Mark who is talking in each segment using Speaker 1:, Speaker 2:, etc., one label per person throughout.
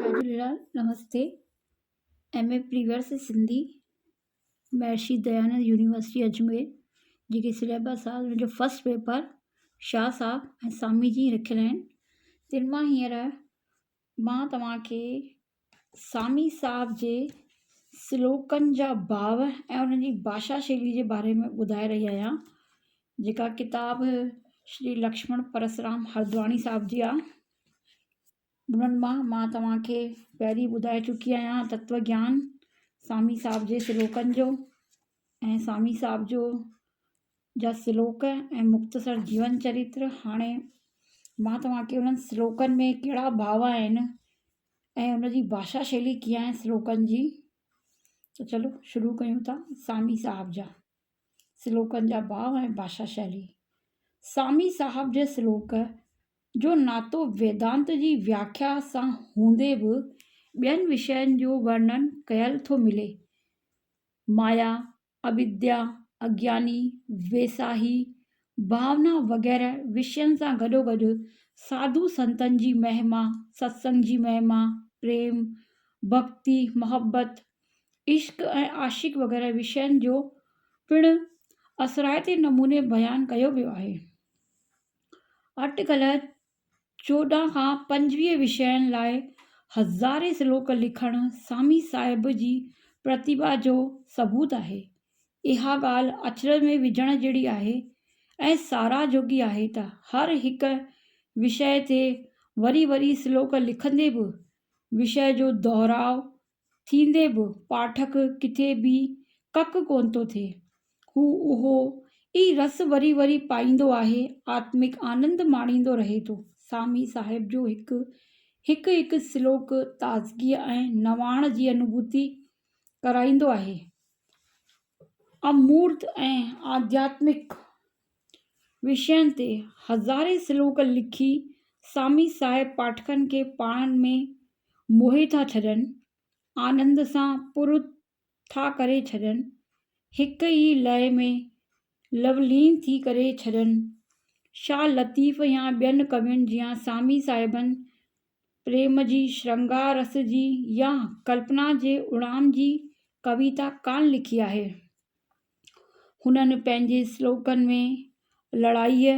Speaker 1: جئي جهوليلال نمستي M A previous Sindhi Maharshi Dayanand university Ajmer جيڪي syllabus آهي ان جو فرسٽ پيپر شاهه صاحب ۽ سامي جي رکيل آهن تن مان هينئر مان توهان کي سامي صاحب جي سلوڪن جا ڀاو ۽ انهن جي ڀاشا شيلي جي باري ۾ ٻڌائي رهي آهيان جيڪا ڪتاب شري لڪشمڻ پرسرام هردواڻي صاحب جي آهي انهن مان مان توهان کي پهرين ٻڌائي چڪي آهيان تتو گيان سامي صاحب جي سلوڪن جو ۽ سامي صاحب جو جا سلوڪ ۽ مختصر جيون چرتر هاڻي مان توهان کي انهن سلوڪن ۾ ڪهڙا ڀاو آهن ۽ ان جي ڀاشا شيلي ڪيئن آهي سلوڪن جي ته چلو شروع ڪيون ٿا سامي صاحب جا سلوڪن جا ڀاو ۽ ڀاشا شيلي سامي صاحب جي سلوڪ جو ناتو ويدانت جي وياکيا سان هوندي به ٻين وشين جو ورڻن ڪيل ٿو ملي. مايا، اوديا، اگياني، ويساهي، ڀاونا وغيره وشين سان گڏوگڏ ساڌو سنتن جي مهما، ستسنگ جي مهما، پريم، ڀڳتي، محبت، عشق ۽ عاشق وغيره وشين جو پڻ اثرائتي نموني بيان ڪيو ويو آهي. اٽڪل 14 کان 25 وشين لاء هزارين سلوڪ لکڻ سامي صاحب جي پرتيڀا جو ثبوت آهي. اها ڳالهه اچرج ۾ وجهڻ جهڙي آهي ۽ ساراهه جوڳي آهي ته هر هڪ وشيه تي وري وري سلوڪ لکندي به وشيه جو دهراء ٿيندي به پاٺڪ ڪٿي به ڪڪ ڪونه ٿو ٿئي. هو اهو ئي رس وري وري پائيندو آهي، آتمڪ آنند ماڻيندو رهي ٿو. سامي صاحب جو هڪ هڪ هڪ سلوڪ تازگيء ۽ نواڻ جي انوڀوتي ڪرائيندو آهي. امورت ۽ آڌياتمڪ وشين تي هزارين سلوڪ لکي سامي صاحب پاٺڪن کي پاڻ ۾ موهي ٿا ڇڏن، آنند سان پر ٿا ڪري ڇڏن، هڪ ئي لئه ۾ لولين ٿي ڪري ڇڏن. شاهه لطيف يا ٻين ڪوين جيان سامي صاحبن پريم جي، شرنگار رس جي يا ڪلپنا جي اڙام جي ڪويتا ڪانه لکي آهي. هنن پنهنجي سلوڪن ۾ لڙائيء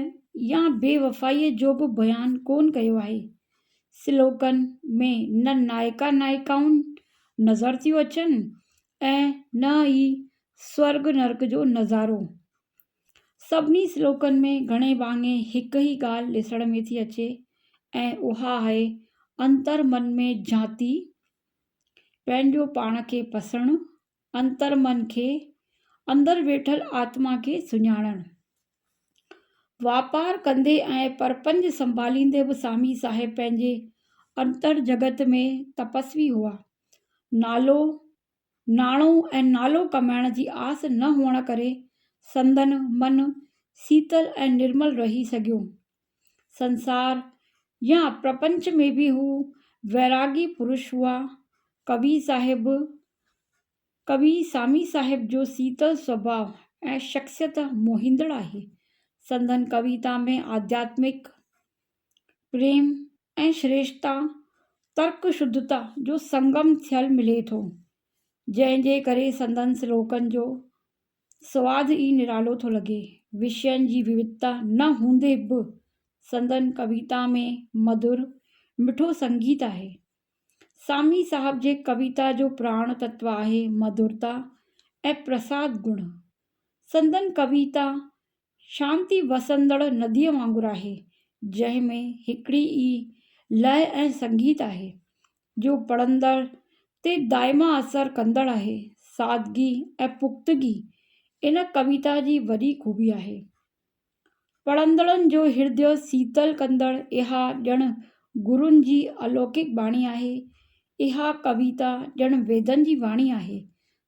Speaker 1: يا بي وفائيء جو به بيان ڪونه ڪيو آهي. سلوڪن ۾ نه نائڪا نائڪائون نظر ٿيون اچن ۽ نه ئي سورڳ نرڪ جو نظارو. سڀني سلوڪن ۾ گهڻي ڀاڱي هڪ ئي ڳالهه ڏسڻ ۾ ٿي اچي ۽ اها آهي انتر من ۾ جھاتي، پنهنجو پاڻ کي پسڻ انتر من کي، اندر ويٺل آتما کي سڃاڻڻ. واپار ڪندي ۽ پرپنج سنڀاليندي به سامي صاحب پنهنجي انتر جڳت ۾ تپسوي هئا. نالو، ناڻو ۽ نالو ڪمائڻ جي آس نه هئڻ ڪري سندن من سيتل ۽ نرمل رهي سگهيو. سنسار يا پرپنچ ۾ به هو ويراڳي پرش هئا. ڪوي صاحب ڪوي سامي صاحب جو سيتل سڀاء ۽ شخصيت موهيندڙ آهي. سندن ڪويتا ۾ آڌياتمڪ پريم ۽ شريشتا، ترڪ شڌتا جو سنگم ٿيل ملي ٿو، جنهن جي ڪري سندن سلوڪن جو سواد ئي نرالو ٿو لڳي. وشين جي ووڌتا نه هوندي به سندن ڪويتا ۾ مڌر، مٺو سنگيت آهي. سامي صاحب جي ڪويتا جو پراڻ تتو آهي مڌرتا ۽ پرساد گڻ. سندن ڪويتا شانتي وسندڙ نديء وانگر آهي، جنهن ۾ هڪڙي ئي لئه ۽ سنگيت آهي، جو پڙهندڙ تي دائما اثر ڪندڙ آهي. سادگي ۽ پختگي ان ڪويتا جي وڏي خوبي آهي. پڙهندڙن جو هرديو سيتل ڪندڙ اها ڄڻ گرن جي الوڪڪ ٻاڻي آهي. اها ڪويتا ڄڻ ويدن جي واڻي آهي.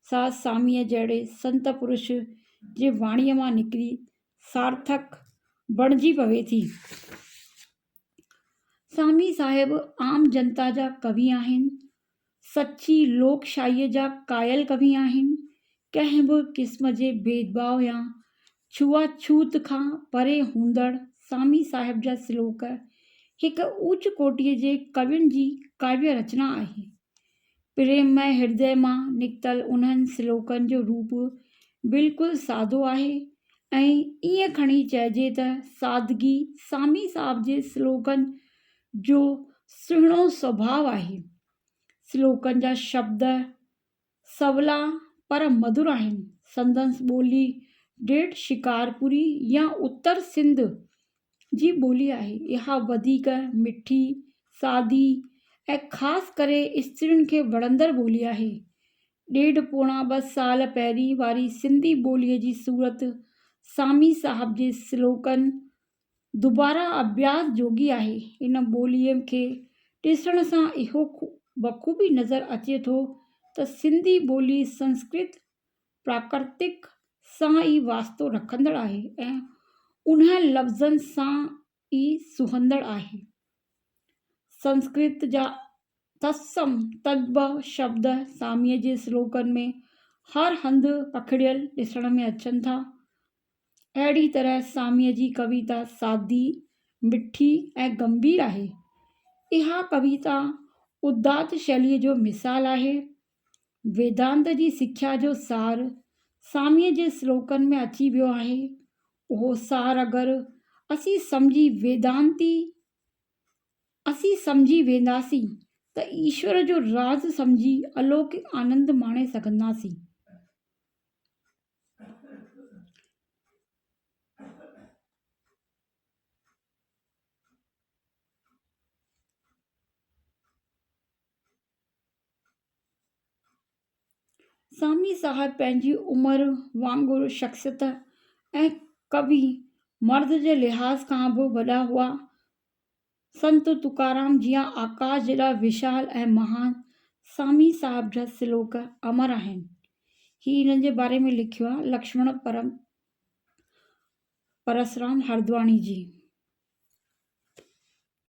Speaker 1: سا ساميء جهڙي سنت پرش جي واڻيء مان نڪري سارٿڪ بڻجي پوي ٿي. سامي صاحب عام جنتا جا ڪوي آهن. سچي لوڪ شاهيء جا قائل ڪوي آهن. ڪنهن به قسم جي ڀيدڀاء يا ڇوها ڇوت کان پري هوندڙ سامي صاحب جا سلوڪ هڪ اوچ ڪوٽيء جي ڪوين جي ڪاويه رچنا آهي. پريممئي هردي مان نڪتل انهن سلوڪن جو روپ بلڪل سادو آهي ۽ ائين کڻي چئجي ته سادگي سامي صاحب جي سلوڪن جو سهڻو سڀاء آهي. سلوڪن جا شبد سولا پر مڌر آهن. سندس ٻولي ڊيٺ شڪارپوري يا اتر سنڌ جي ٻولي آهي. اها وڌيڪ مٺي، سادي ۽ خاص ڪري استرين کي وڻندڙ ٻولي آهي. ڏيڍ پوڻا ٻه سال پهرين واري سنڌي ٻوليء جي صورت سامي صاحب جي سلوڪن دوباره اڀياس جوڳي آهي. ان ٻوليء کي ڏسڻ سان اهو بخوبي نظر اچي ٿو ته سنڌي ٻولي سنسڪرت پراڪرتڪ سان ئي واسطو رکندڙ آهي ۽ انهن لفظن سان ئي سونهندڙ آهي. سنسڪرت جا تتسم، تدڀو شبد ساميء جي سلوڪن ۾ هر هنڌ پکڙيل ڏسڻ ۾ اچن ٿا. اهڙي طرح ساميء جي ڪويتا سادي، مٺي ۽ گنڀير آهي. اها ڪويتا ادات شيليء جو مثال آهي. ويدانت جي سکيا جو سار ساميء جي سلوڪن ۾ اچي ويو آهي. اهو سار اگر اسين سمجهي ويدانتي اسين سمجهي وينداسين ته ايشور جو راز سمجهي الوڪڪ آنند ماڻي سگهنداسين. سامي صاحب پنهنجي عمر وانگر شخصيت ۽ قوي مرد جي لحاظ کان به وڏا هئا. سنت تڪارام جيان آڪاش جيڏا وشال ۽ مهان سامي صاحب جا سلوڪ امر آهن. هي انهن جي باري ۾ لکيو آهي لڪشمڻ پرسرام هردواڻي جي.